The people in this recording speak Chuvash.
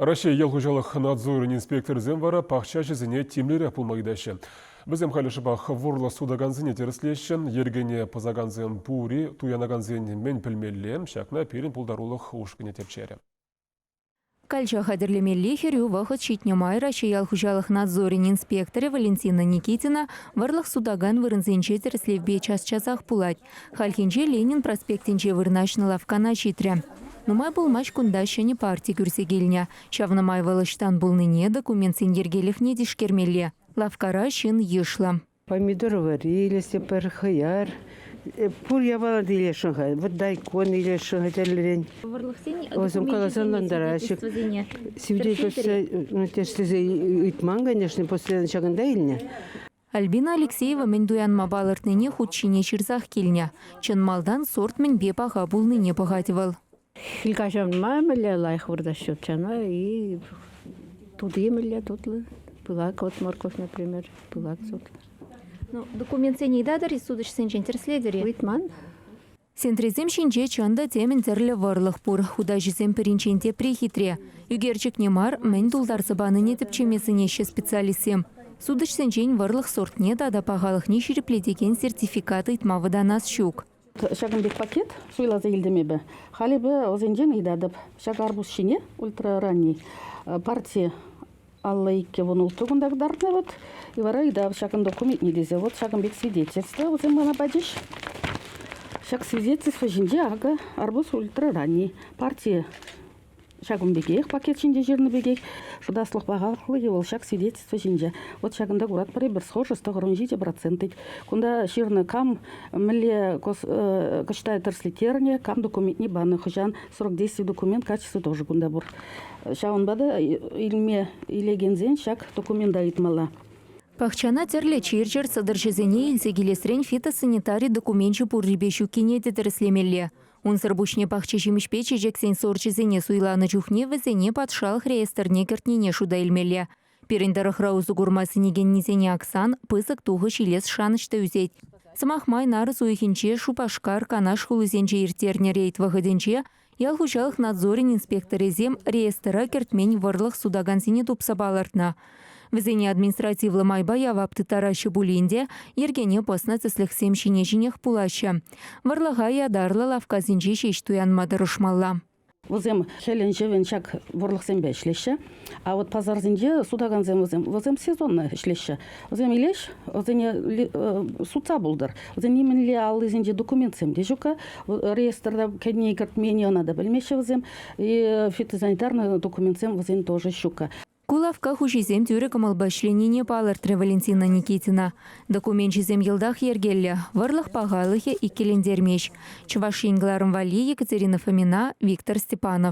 Раҫҫей ял хуҫалӑх надзорӗн инспекторӗсем вара пахчаҫӑсене тимлӗрех пулма ыйтаҫҫӗ. Вӗсем халӗ шӑпах вӑрлӑх сутакансене тӗрӗслеҫҫӗ. Йӗркене пӑсакансем пур-и, туянакансен мӗн пӗлмелле, ҫакна пирӗн пултарулӑх ушкӑнӗ тӗпчерӗ. Калча хатӗрлемелли хӗрӳ вӑхӑт ҫитнӗ май Раҫҫей ял хуҫалӑх надзорӗн инспекторӗ Валентина Никитина вӑрлӑх сутакан вырӑнсенче тӗрӗслевпе час-часах пулать. Хальхинче Ленин проспектӗнче вырнаҫнӑ лавккана ҫитрӗ. Нумай пулмасть кунта ҫӗнӗ парти кӳрсе килнӗ. Ҫавна май вӑл ӑҫтан пулнине, документсен йӗркелӗхне тишкермелле. Лавккара ҫын йышлӑ. Помидор вари илес пӗр хӑяр, пур япала та илесшӗн-ха. Вот дайкон илесшӗн-ха тӗрлӗрен. Вӑрлӑхсен Вӗсем каласан ӑнлантараҫҫӗ. Свидетельство тӗслесе ыйтман, конечно, после ҫакӑнта илнӗ. Альбина Алексеева мӗн туянма палӑртнине хут ҫине ҫырсах килнӗ. Чӑн малтан сорт мӗнпе паха пулнине пӑхать вӑл. Хӗл каҫарма мӗнле лайӑх выртаҫҫӗ чана и тути мӗнле тутлӑ. Пылак вот морковь, например, пылак тутлӑ. Ну, документсене ыйтатӑр-и сутӑҫсенчен тӗрӗслетӗр-и? Ыйтман. Сентресем ҫинче чӑн та темӗн тӗрлӗ вӑрлӑх пур. Хутаҫӗсем пӗринчен тепри хитре. Ӳкерчӗкне мар, мӗн тултарса панине тӗпчеме сӗнеҫҫӗ специалистсем. Сутӑҫсенчен вӑрлӑх сортне тата пахалӑхне ҫирӗплетекен сертификат ыйтма вӑтанас ҫук. Ҫакӑн пек пакет суйласа илтӗм эпӗ. Халь эпӗ вӗсенчен ыйтатӑп. Ҫак арбуз ҫине ультраранний парти 52 16 кунта кӑтартнӑ вот. И вара ыйтав ҫакӑн документне тесе. Вот ҫакӑн пек свидетельство вӗсем мана пачӗҫ. Ҫак свидетельство ҫинче акӑ арбуз ультраранний парти ҫакӑн пекех, пакет ҫинче ҫырнӑ пекех, шутаслӑх пахалӑхлӑхӗ вӑл ҫак свидетельство ҫинче. Вот ҫакӑнта куратпӑр эпир схожесть 97 процент тет. Кунта ҫырнӑ кам мӗнле кӑҫта тӗрӗслеттернӗ, кам документне панӑ, хӑҫан срок действия документ качество тоже кунта пур. Ҫавӑнпа та илме илекенсен ҫак документа ыйтмалла. Пахчана тӗрлӗ чир-чӗр сӑтӑрҫӑсене илсе килесрен фитосанитари докуменчӗ пуррипе ҫуккине те тӗрӗслемелле. Унсӑр пуҫне пахча ҫимӗҫпе чечексен сорчӗсене суйланӑ чухне вӗсене патшалӑх реестрне кӗртнине шута илмелле. Пирӗн тӑрӑхра усӑ курма сӗнекеннисене аксан пысӑк тухӑҫ илес шанӑҫ та ӳсет. Сӑмах май, нарӑс уйӑхӗнче Шупашкар, Канаш хулисенче ирттернӗ рейд вӑхӑтӗнче ял хуҫалӑх надзорӗн инспекторӗсем реестра кӗртмен вӑрлӑх сутакансене тупса палӑртнӑ. Вӗсене административлӑ майпа явап тыттараҫҫӗ пулин те йӗркене пӑснӑ тӗслӗхсем ҫине-ҫинех пулаҫҫӗ. Вӑрлӑха ятарлӑ лавккасенче ҫеҫ туянма тӑрӑшмалла. Вӗсем хӗлӗн-ҫӑвӗн ҫак вӑрлӑхсемпе ӗҫлеҫҫӗ. А вот пасарсенче сутакансем вӗсем, вӗсем сезонно ӗҫлеҫҫӗ. Вӗсем илеҫ, вӗсене сутса пултӑр. Вӗсен нимӗнле аллисенче документсем те ҫук-ха. Реестрта кӗни кӗртмени ӑна та пӗлмеҫҫӗ вӗсем. И фитосанитарный документсем вӗсен тоже ҫук-ха. Ку лавкка хуҫисем тӳрӗ кӑмӑлпа ӗҫленине палӑртрӗ Валентина Никитина. Докуменчӗсем йӑлтах йӗркеллӗ, вӑрлӑх пахалӑхӗ иккӗлентермест. Чӑваш Ен кӑларӑм валли Екатерина Фомина, Виктор Степанов.